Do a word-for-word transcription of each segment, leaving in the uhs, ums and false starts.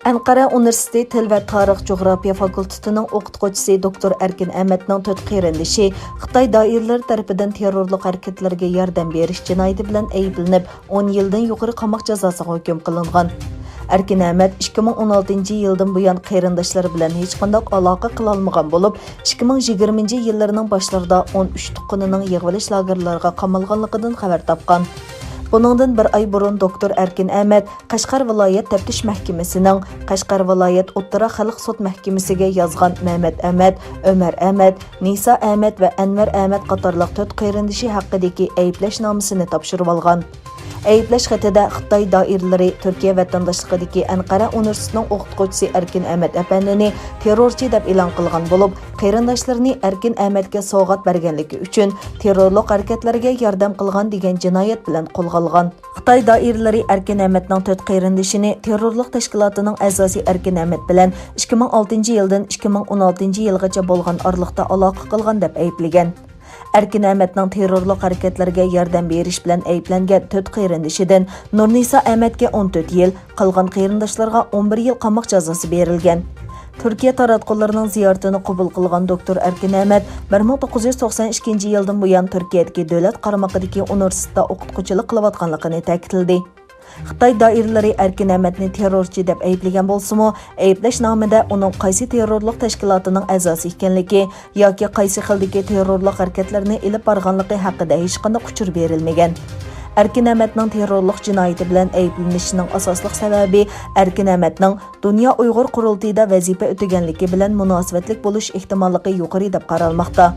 ئەنقەرە ئۇنىۋېرسىتېتى تىل ۋە تارىخ جۇغراپىيە فاكۇلتېتىنىڭ ئوقۇتقۇچىسى دوكتور ئەركىن ئەمەتنىڭ تۆت قېرىندىشى خىتاي دائىرىلىرى تەرىپىدىن تېررورلۇق ھەرىكەتلىرىگە ياردەم بېرىش جىنايىتى بىلەن ئەيىبلىنىپ، ئون يىلدىن يۇقىرى قاماق جازاسىغا ھۆكۈم قىلىنغان. ئەركىن ئەمەت ئىككى مىڭ ئون ئالتىنچى يىلدىن بۇيان قېرىنداشلىرى بىلەن ھېچقانداق ئالاقە قىلالمىغان بولۇپ، ئىككى مىڭ يىگىرمىنچى يىللىرىنىڭ باشلىرىدا ئون ئۈچ تۇغقىنىنىڭ يىغىۋېلىش لاگېرلىرىغا قامالغانلىقىدىن خەۋەر تاپقان. بۇنىڭدىن بىر ئاي بۇرۇن دوكتور ئەركىن ئەمەت قەشقەر ۋىلايەت تەپتىش مەھكىمىسىنىڭ قەشقەر ۋىلايەت ئوتتۇرا خەلق سوت مەھكىمىسىگە يازغان مەمەت ئەمەت، ئۆمەر ئەمەت، نىسا ئەمەت ۋە ئەنۋەر ئەمەت قاتارلىق تۆت قېرىندىشى ھەققىدىكى ئەيىبلەشنامىسىنى تاپشۇرۇۋالغان. ئەيىبلەش خېتىدە خىتاي دائىرىلىرى تۈركىيە ۋەتەنداشلىقىدىكى ئەنقەرە ئۇنىۋېرسىتېتىنىڭ ئوقۇتقۇچىسى ئەركىن ئەمەت ئەپەندىنى تېررورچى دەپ ئېلان قىلغان بولۇپ، قېرىنداشلىرىنى ئەركىن ئەمەتكە سوۋغات بەرگەنلىكى ئۈچۈن تېررورلۇق ھەرىكەتلىرىگە ياردەم قىلغان دېگەن جىنايەت بىلەن قولغا ئالغان. خىتاي دائىرىلىرى ئەركىن ئەمەتنىڭ تۆت قېرىندىشىنى تېررورلۇق تەشكىلاتىنىڭ ئەزاسى ئەركىن ئەمەت بىلەن ئىككى مىڭ ئالتىنچى يىلدىن ئىككى مىڭ ئون ئالتىنچى يىلغىچە بولغان ئارىلىقتا ئالاقە قىلغان دەپ ئەيىبلىگەن. ئەركىن ئەمەتنىڭ تېررورلۇق ھەرىكەتلىرىگە ياردەم بېرىش بىلەن ئەيىبلەنگەن تۆت قېرىندىشىدىن نۇرنىسا ئەمەتكە ئون تۆت يىل، قالغان قېرىنداشلارغا ئون بىر يىل قاماق جازاسى بېرىلگەن. تۈركىيە تاراتقۇلىرىنىڭ زىيارىتىنى قوبۇل قىلغان دوكتور ئەركىن ئەمەت بىر مىڭ توققۇز يۈز توقسان ئىككىنچى يىلدىن بۇيان تۈركىيەدىكى دۆلەت قارمىقىدىكى ئۇنىۋېرسىتېتتا ئوقۇتقۇچىلىق قىلىۋاتقانلىقىنى تەكىتلىدى. خىتاي دائىرىلىرى ئەركىن ئەمەتنى تېررورچى دەپ ئەيىبلىگەن بولسىمۇ، ئەيىبلەشنامىدە ئۇنىڭ قايسى تېررورلۇق تەشكىلاتىنىڭ ئەزاسى ئىكەنلىكى ياكى قايسى خىلدىكى تېررورلۇق ھەرىكەتلىرىنى ئېلىپ بارغانلىقى ھەققىدە ھېچقانداق ئۇچۇر بېرىلمىگەن. ئەركىن ئەمەتنىڭ تېررورلۇق جىنايىتى بىلەن ئەيىبلىنىشىنىڭ ئاساسلىق سەۋەبى ئەركىن ئەمەتنىڭ دۇنيا ئۇيغۇر قۇرۇلتىيىدا ۋەزىپە ئۆتىگەنلىكى بىلەن مۇناسىۋەتلىك بولۇش ئېھتىماللىقى يۇقىرى دەپ قارالماقتا.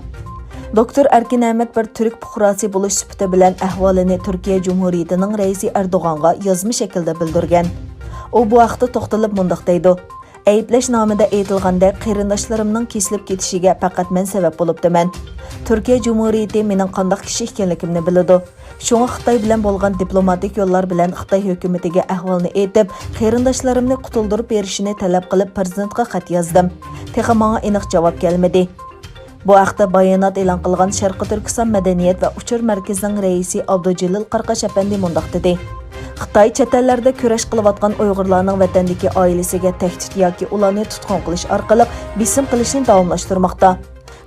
دوكتور ئەركىن ئەمەت بىر تۈرك پۇقراسى بولۇش سۈپىتى بىلەن ئەھۋالىنى تۈركىيە جۇمھۇرىيىتىنىڭ رەئىسى ئەردوغانغا يازما شەكىلدە بىلدۈرگەن. ئۇ بۇ ھەقتە توختىلىپ مۇنداق دەيدۇ: ئەيىبلەشنامىدە ئېيتىلغاندەك، قېرىنداشلىرىمنىڭ كېسىلىپ كېتىشىگە پەقەت مەن سەۋەب بولۇپتىمەن. تۈركىيە جۇمھۇرىيىتى مېنىڭ قانداق كىشى ئىكەنلىكىمنى بىلىدۇ. شۇڭا خىتاي بىلەن بولغان دىپلوماتىك يوللار بىلەن خىتاي ھۆكۈمىتىگە ئەھۋالنى ئېيتىپ، قېرىنداشلىرىمنى قۇتۇلدۇرۇپ بېرىشىنى تەلەپ قىلىپ، پىرېزىدېنتقا خەت يازدىم. تېخى ماڭا ئېنىق جاۋاب كەلمىدى. بۇ ھەقتە بايانات ئېلان قىلغان شەرقىي تۈركىستان مەدەنىيەت ۋە ئۇچۇر مەركىزىنىڭ رەئىسى ئابدۇجېلىل قاراقاش ئەپەندى مۇنداق دېدى: خىتاي چەت ئەللەردە كۈرەش قىلىۋاتقان ئۇيغۇرلارنىڭ ۋەتەندىكى ئائىلىسىگە تەھدىت ياكى ئۇلارنى تۇتقۇن قىلىش ئارقىلىق بېسىم قىلىشنى داۋاملاشتۇرماقتا.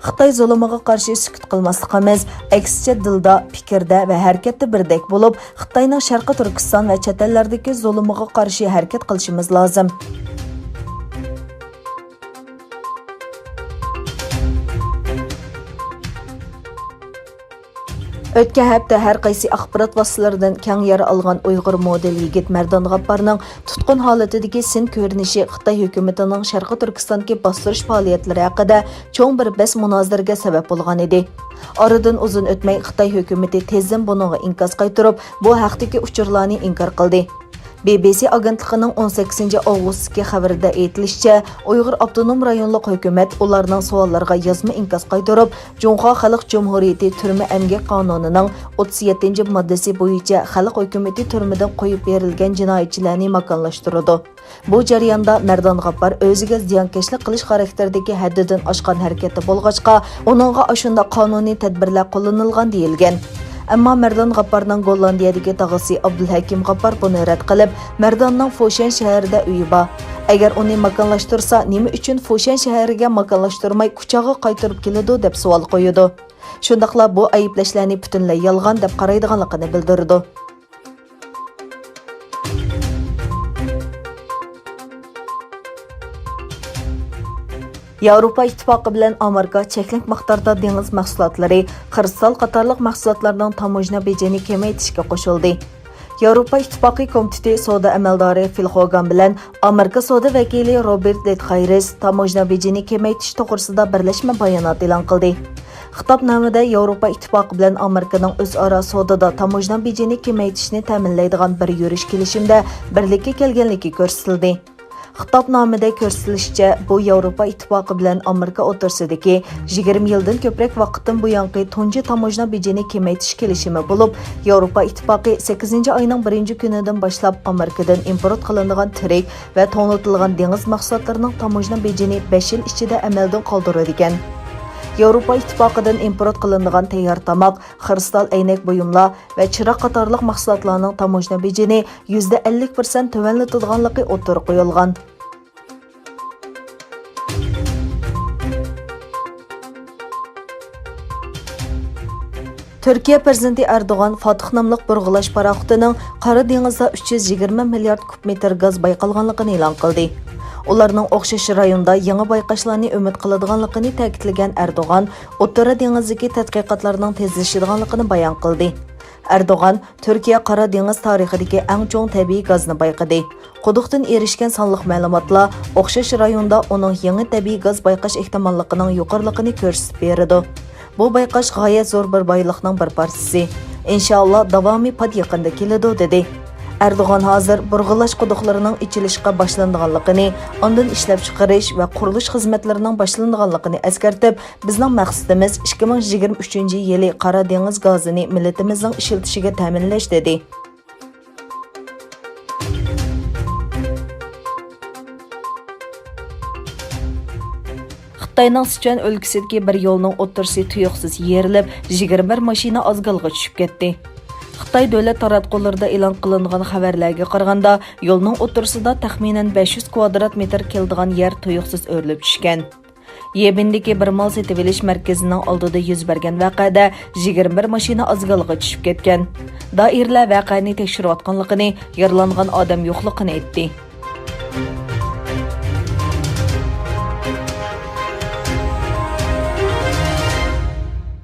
خىتاي زۇلۇمىغا قارشى سۈكۈت قىلماسلىقىمىز، ئەكسىچە دىلدا، پىكىردە ۋە ھەرىكەتتە بىردەك بولۇپ، خىتاينىڭ شەرقىي تۈركىستان ۋە چەت ئەللەردىكى زۇلۇمىغا قارشى ھەرىكەت قىلىشىمىز لازىم. ئۆتكەن ھەپتە ھەر قايسى ئاخبارات ۋاسىتىلىرىدىن كەڭ يارا ئالغان ئۇيغۇر مودېل يىگىت مەردان غاپپارنىڭ تۇتقۇن ھالىتىدىكى سىن كۆرۈنۈشى خىتاي ھۆكۈمىتىنىڭ شەرقىي تۈركىستاندىكى باستۇرۇش پائالىيەتلىرى ھەققىدە چوڭ بىر بەس مۇنازىرىگە سەۋەب بولغان ئىدى. ئارىدىن ئۇزۇن ئۆتمەي خىتاي ھۆكۈمىتى تېزدىن بۇنىڭغا ئىنكاس قايتۇرۇپ، بۇ ھەقتىكى ئۇچۇرلارنى ئىنكار قىلدى. بى بى سى ئاگېنتلىقىنىڭ ئون سەككىزىنچى ئاۋغۇستتىكى خەۋىرىدە ئېيتىلىشىچە، ئۇيغۇر ئاپتونوم رايونلۇق ھۆكۈمەت ئۇلارنىڭ سوئاللىرىغا يازما ئىنكاس قايتۇرۇپ، جۇڭخۇا خەلق جۇمھۇرىيىتى تۈرمە ئەمگەك قانۇنىنىڭ ئوتتۇز يەتتىنچى ماددىسى بويىچە خەلق ھۆكۈمىتى تۈرمىدىن قويۇپ بېرىلگەن جىنايەتچىلەرنى ماكانلاشتۇرىدۇ. بۇ جەرياندا مەردان غاپپار ئۆزىگە زىيانكەشلىك قىلىش خاراكتېرىدىكى ھەددىدىن ئاشقان ھەرىكەتتە بولغاچقا، ئۇنىڭغا ئاشۇنداق قانۇنىي تەدبىرلەر قوللىنىلغان دېيىلگەن. ئەمما مەردان غاپپارنىڭ گوللاندىيەدىكى تاغىسى ئابدۇلھەكىم غاپپار بۇنى رەت قىلىپ، مەرداننىڭ فۇشيەن شەھىرىدە ئۆيى بار. ئەگەر ئۇنى ماكانلاشتۇرسا، نېمە ئۈچۈن فۇشيەن شەھىرىگە ماكانلاشتۇرماي، كۇچاغا قايتۇرۇپ كېلىدۇ، دەپ سوئال قويىدۇ. شۇنداقلا بۇ ئەيىبلەشلەرنى پۈتۈنلەي يالغان دەپ قارايدىغانلىقىنى بىلدۈرىدۇ. ياۋروپا ئىتتىپاقى بىلەن ئامېرىكا چەكلىك مىقداردا دېڭىز مەھسۇلاتلىرى، خرۇستال قاتارلىق مەھسۇلاتلارنىڭ تاموژنا بېجىنى كېمەيتىشكە قوشۇلدى. ياۋروپا ئىتتىپاقى كومىتېتى سودا ئەمەلدارى فىل خوگان بىلەن ئامېرىكا سودا ۋەكىلى روبېرت دېتخايرىس تاموژنا بېجىنى كېمەيتىش توغرىسىدا بىرلەشمە بايانات ئېلان قىلدى. خىتابنامىدە ياۋروپا ئىتتىپاقى بىلەن ئامېرىكىنىڭ ئۆزئارا سودىدا تاموژنا بېجىنى كېمەيتىشنى تەمىنلەيدىغان بىر يۈرۈش كېلىشىمدە بىرلىككە كەلگەنلىكى كۆرسىتىلدى. خىتابنامىدە كۆرسىتىلىشىچە، بۇ ياۋروپا ئىتتىپاقى بىلەن ئامېرىكا ئوتتۇرىسىدىكى يىگىرمە يىلدىن كۆپرەك ۋاقىتتىن بۇيانقى تۇنجى تاموژنا بېجىنى كېمەيتىش كېلىشىمى بولۇپ، ياۋروپا ئىتتىپاقى سەككىزىنچى ئاينىڭ بىرىنچى كۈنىدىن باشلاپ ئامېرىكىدىن ئىمپورت قىلىنىدىغان تىرىك ۋە توڭلىتىلغان دېڭىز مەھسۇلاتلىرىنىڭ تاموژنا بېجىنى بەش يىل ئىچىدە ئەمەلدىن قالدۇرىدىكەن. ياۋروپا ئىتتىپاقىدىن ئىمپورت قىلىنىدىغان تەييار تاماق، خرۇستال ئەينەك بۇيۇملار ۋە چىراغ قاتارلىق مەھسۇلاتلارنىڭ تاموژنا بېجىنى يۈزدە ئەللىك پىرسەنت تۆۋەنلىتىدىغانلىقى ئوتتۇرىغا قويۇلغان. تۈركىيە پىرېزىدېنتى ئەردوغان فاتىھ ناملىق بۇرغىلاش پاراخوتىنىڭ قارا دېڭىزدا ئۈچ يۈز يىگىرمە مىليارد كۇب مېتىر گاز بايقالغانلىقىنى ئېلان قىلدى. ئۇلارنىڭ ئوخشاش رايوندا يېڭى بايقاشلارنى ئۈمىد قىلىدىغانلىقىنى تەكىتلىگەن ئەردوغان، ئوتتۇرا دېڭىزدىكى تەتقىقاتلارنىڭ تېزلىشىدىغانلىقىنى بايان قىلدى. ئەردوغان، تۈركىيە قارا دېڭىز تارىخىدىكى ئەڭ چوڭ تەبىئىي گازنى بايقىدى. قۇدۇقتىن ئېرىشكەن سانلىق مەلۇماتلار ئوخشاش رايوندا ئۇنىڭ يېڭى تەبىئىي گاز بايقاش ئېھتىماللىقىنىڭ يۇقىرىلىقىنى كۆرسىتىپ بېرىدۇ. بۇ بايقاش غايەت زور بىر بايلىقنىڭ بىر پارچىسى. ئىنشائاللا، داۋامى پات يېقىندا كېلىدۇ، دېدى. ئەردوغان ھازىر بۇرغىلاش قۇدۇقلىرىنىڭ ئېچىلىشقا باشلىنىدىغانلىقىنى، ئاندىن ئىشلەپچىقىرىش ۋە قۇرۇلۇش خىزمەتلىرىنىڭ باشلىنىدىغانلىقىنى ئەسكەرتىپ، بىزنىڭ مەقسىتىمىز ئىككى مىڭ يىگىرمە ئۈچىنچى يىلى قارا دېڭىز گازىنى مىللىتىمىزنىڭ ئىشلىتىشىگە تەمىنلەش، دېدى. خىتاينىڭ سىچۈەن ئۆلكىسىدىكى بىر يولنىڭ ئوتتۇرىسى تۇيۇقسىز يېرىلىپ، يىگىرمە بىر ماشىنا ئازگالغا چۈشۈپ كەتتى. خىتاي دۆلەت تاراتقۇلىرىدا ئېلان قىلىنغان خەۋەرلەرگە قارىغاندا، يولنىڭ ئوتتۇرىسىدا تەخمىنەن بەش يۈز كۋادرات مېتىر كېلىدىغان يەر تۇيۇقسىز ئۆرۈلۈپ چۈشكەن. يېبىندىكى بىر مال سېتىۋېلىش مەركىزىنىڭ ئالدىدا يۈز بەرگەن ۋەقەدە يىگىرمە بىر ماشىنا ئازگالغا چۈشۈپ كەتكەن. دائىرىلەر ۋەقەنى تەكشۈرۈۋاتقانلىقىنى، يارىلانغان ئادەم يوقلۇقىنى ئېيتتى.